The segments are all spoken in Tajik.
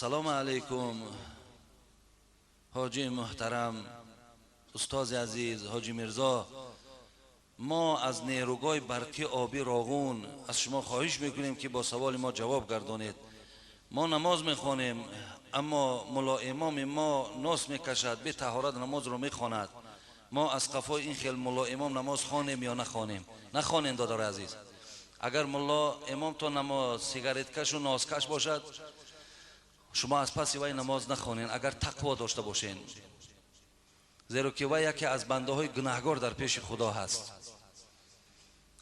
Салом алейкум, ҳоҷи муҳтарам, устози азиз, ҳоҷи Мирзо. Мо аз нерӯгоҳи барқи обӣ Роғун аз шумо хоҳиш мекунем, ки бо саволи мо ҷавоб гардонед. Мо намоз мехонем, аммо мулло имоми мо нос мекашад, бе таҳорат намозро мехонад. Мо аз қафои ин хел мулло имом намоз хонем ё нахонем? Нахонем, додари азиз. Агар мулло имом то намоз сигареткашу носкаш бошад, шумо аз паси вай намоз нахонед, агар тақво дошта бошед, зеро ки вай яке аз бандаҳои гунаҳгор дар пеши Худо ҳаст.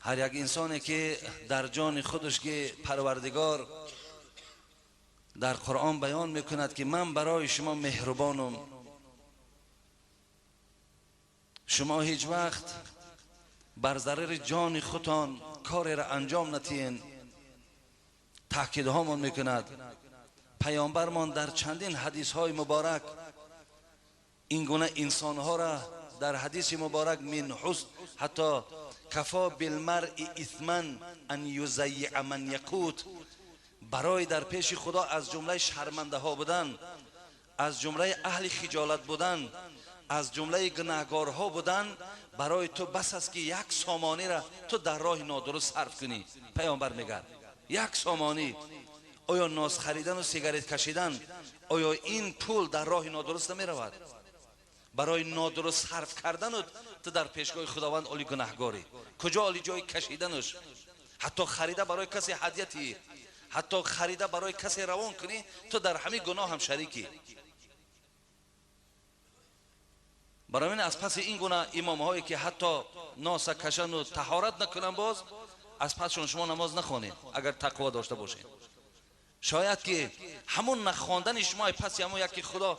Ҳар як инсоне ки дар ҷони худаш ки Парвардигор дар Қуръон баён мекунад, ки ман барои шумо меҳрубонам, шумо ҳеҷ вақт бар зарари ҷони худтон кореро анҷом натиҳен, таъкидҳомон мекунад. Паёмбармон дар чандин ҳадисҳои муборак ин гуна инсонҳоро дар ҳадиси муборак мин ҳусн ҳатто кафо билмаръи исман ан юзаййиа ман якут, барои дар пеши Худо аз ҷумлаи шармандаҳо будан, аз ҷумлаи аҳли хиҷолат будан, аз ҷумлаи гунаҳгорҳо будан, барои ту бас аст, ки як сомониро ту дар роҳи нодуруст сарф кунӣ. Паёмбар мегӯяд як сомонӣ. Оё нос харидану сигарет кашидан, оё ин пул дар роҳи нодуруст намеравад? Барои нодуруст сарф кардану ту дар пешгоҳи Худованд оли гунаҳгорӣ. Куҷо оли ҷои кашиданаш? Ҳатто харида барои касе ҳадияти, ҳатто харида барои касе равон кунӣ, ту дар ҳамин гуноҳ ҳам шарикӣ. Барои ин аз паси ин гуна имомҳое ки ҳатто носа кашану таҳорат накунанд, боз аз пасшон шумо намоз нахонед, агар тақво дошта бошед. Шояд ки ҳамун нахондани шумо паси ҳамон яке Худо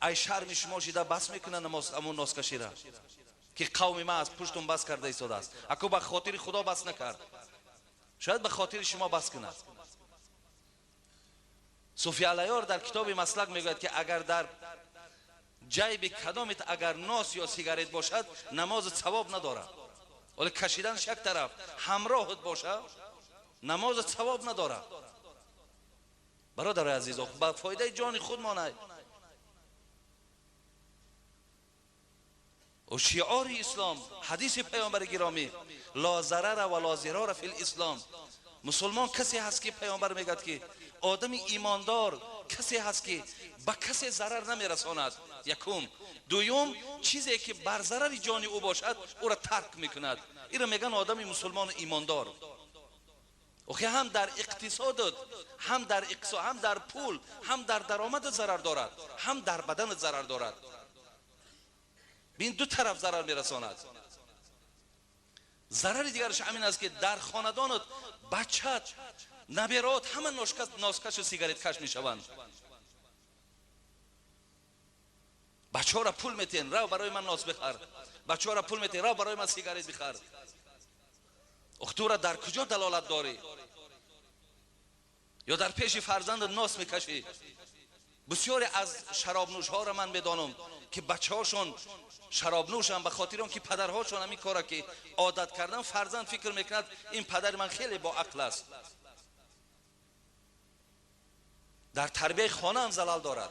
ай шарми шумо шида бас мекунад намоз, ҳамун носкашира, ки қавми ман аз пуштум бас карда истодааст. Аку ба хотири Худо бас накард, шояд ба хотири шумо бас кунад. Суфи Алайёр дар китоби маслак мегӯяд, ки агар дар ҷайби кадомит агар нос ё сигарет бошад, намози савоб надорад. Вале кашиданаш як тараф, ҳамроҳат бошад, намози савоб надорад. Бародари азиз, ба фоидаи ҷони худ монад. و شعار اسلام، حدیث پیامبر گرامی، لا ضرر و لا ضرار فی الاسلام. مسلمان کسی هست که پیامبر میگد که آدم ایماندار کسی هست که به کسی ضرر نمیرساند. یکم. دوم، چیزی که بر ضرر جان او باشد او را ترک میکند. این را میگن آدم مسلمان ایماندار. اوخی هم در اقتصاد، هم در اقتصاد، هم در پول، هم در درآمد ضرر دارد، هم در بدن ضرر دارد. بین دو طرف ضرر میرساند. ضرر دیگرش همین است که در خاندانت بچت، نبرات همه ناسکش و سیگارت کش میشوند. بچه ها را پول میتین، رو برای من ناس بخر. بچه ها را پول میتین، رو برای من سیگارت بخر. اختو را در کجا دلالت داری؟ یا در پیش فرزند ناس میکشی؟ بسیاری از شراب ها را من میدانم که بچه هاشون شراب نوشن به خاطر که پدرهاشون همین کارا که عادت کردن، فرزند فکر میکند این پدر من خیلی با عقل است. در تربیه خانه هم زلال دارد.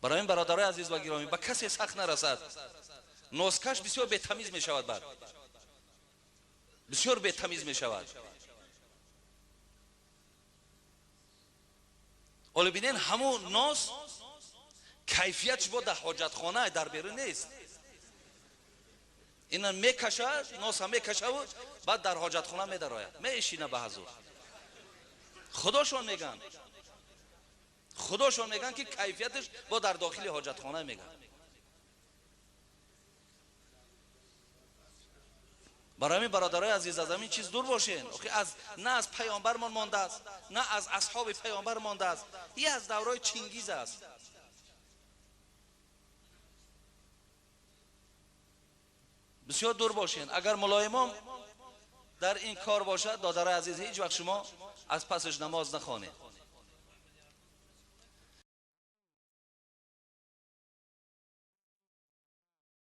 برای این برادرای عزیز و گرامی، به کسی سخت نرسد. نوزکش بسیار بتمیز میشود، بعد بسیار بتمیز میشود. ولی ببینین همون ناس کیفیتش با در حاجتخانه در بیرون نیست. اینا میکشد، ناس هم میکشه و بعد در حاجتخانه میدراید، میشینه به حضور. خداشون میگن، خداشون میگن که کیفیتش با در داخل حاجتخانه میگن. برای همین برادرای عزیز از همین چیز دور باشین. از نه از پیامبرمان مانده است، نه از اصحاب پیامبر مانده است، این از دورای چینگیز است. بسیار دور باشین. اگر ملایمام در این کار باشد، دادرای عزیز، هیچ وقت شما از پسش نماز نخوانید.